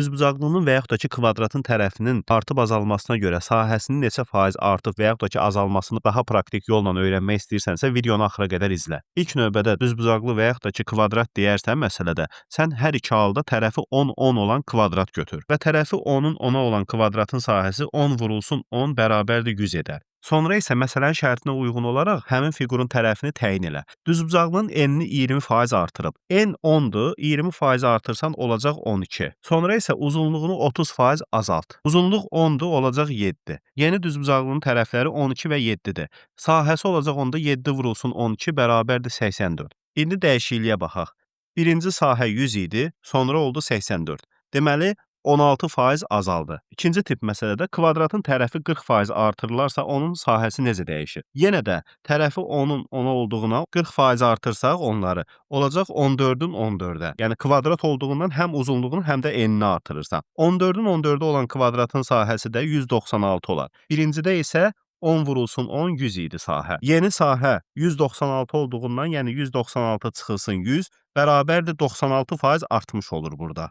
Düzbucaqlının və yaxud da ki, kvadratın tərəfinin artıb azalmasına görə sahəsinin neçə faiz artıb və yaxud da ki, azalmasını daha praktik yolla öyrənmək istəyirsənsə, videonu axıra qədər izlə. İlk növbədə düzbucaqlı və yaxud da ki, kvadrat deyərsən məsələdə, sən hər iki halda tərəfi 10-10 olan kvadrat götür və tərəfi 10-un 10-a olan kvadratın sahəsi 10 vurulsun 10 bərabərdir 100 edər. Sonra isə məsələnin şərtinə uyğun olaraq həmin fiqurun tərəfini təyin elə. Düzbucaqlının enini 20% artırıb. En 10-dur, 20% artırsan olacaq 12. Sonra isə uzunluğunu 30% azalt. Uzunluq 10-dur, olacaq 7. Yeni düzbucaqlının tərəfləri 12 və 7-dir. Sahəsi olacaq onda 7 vurulsun 12 bərabərdir 84. İndi dəyişikliyə baxaq. Birinci sahə 100 idi, sonra oldu 84. Deməli 16% azaldı. İkinci tip məsələdə kvadratın tərəfi 40% artırılarsa onun sahəsi necə dəyişir? Yenə də tərəfi 10-un 10-a olduğuna 40% artırsaq onları olacaq 14-ün 14-ə. Yəni kvadrat olduğundan həm uzunluğunu, həm də enini artırırsan. 14-ün 14-ə olan kvadratın sahəsi də 196 olar. Birincidə isə 10 vurulsun 10 100 idi sahə. Yeni sahə 196 olduğundan, yəni 196 çıxılsın 100 bərabərdir 96% artmış olur burada.